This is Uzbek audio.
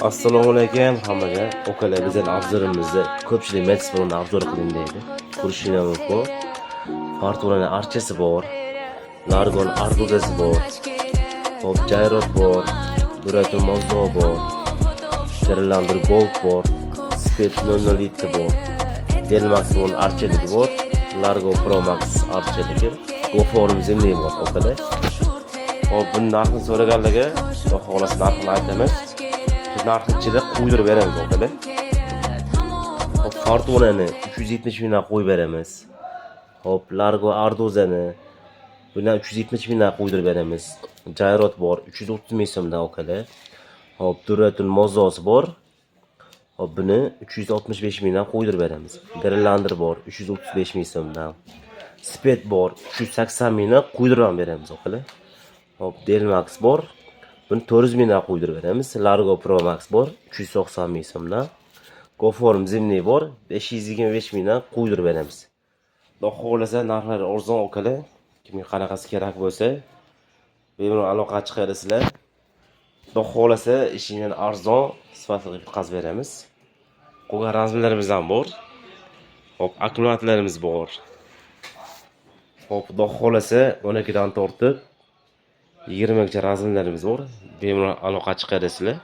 Assalomu alaykum hammaga. Okalar, bizning обзор imizda ko'pchilik Mets bilan обзор qiling deydi. Ko'rishinglar mumkin. Fortunani archasi bor. Largon Ardozasi bor. Hop, Jayrot bor. Duraton Mazda bor. Greenlander Gold bor. Speed 007 bor. Delmax bor, archaligi bor. Largo Pro Max archaligi. GoForm Zimniy bor, okalar. Hop, buni narxini so'raganlarga, Xudo xohlasa, narxini aytamiz. Shu narxni ichida qo'ydirib beramiz, okalar. Hop, Fortunani 370 mingdan qo'yib beramiz. Hop, Largo Ardozani bundan 370 mingdan qo'ydirib beramiz. Jayrot bor, 330 ming so'mdan, okalar. Hop, Duratun Mazdosi bor. Hop, buni 365 mingdan qo'ydirib beramiz. Greenlander bor, 335 ming so'mdan. Speed bor, 380 mingdan qo'ydirib ham beramiz, okalar. Hop, Delmax bor. Buni 400 mingdan qo'ydirib beramiz. Largo Pro Max bor, 390 ming so'mdan. GoForm Zimniy bor, 525 mingdan qo'ydirib beramiz. Xudo xohlasa, narxlari arzon, okalar. Kimga qanaqasi kerak bo'lsa, bemalol aloqa chiqarasizlar. Xudo xohlasa, ishingdan arzon, sifatli qilib yetkazib beramiz. Qolgan размер larimiz ham bor. Hop, akkumulyatorlarimiz bor. Hop, Xudo xohlasa, 12 dan tortib 20 gacha размер larimiz bor. Bemalol aloqa chiqarasizlar.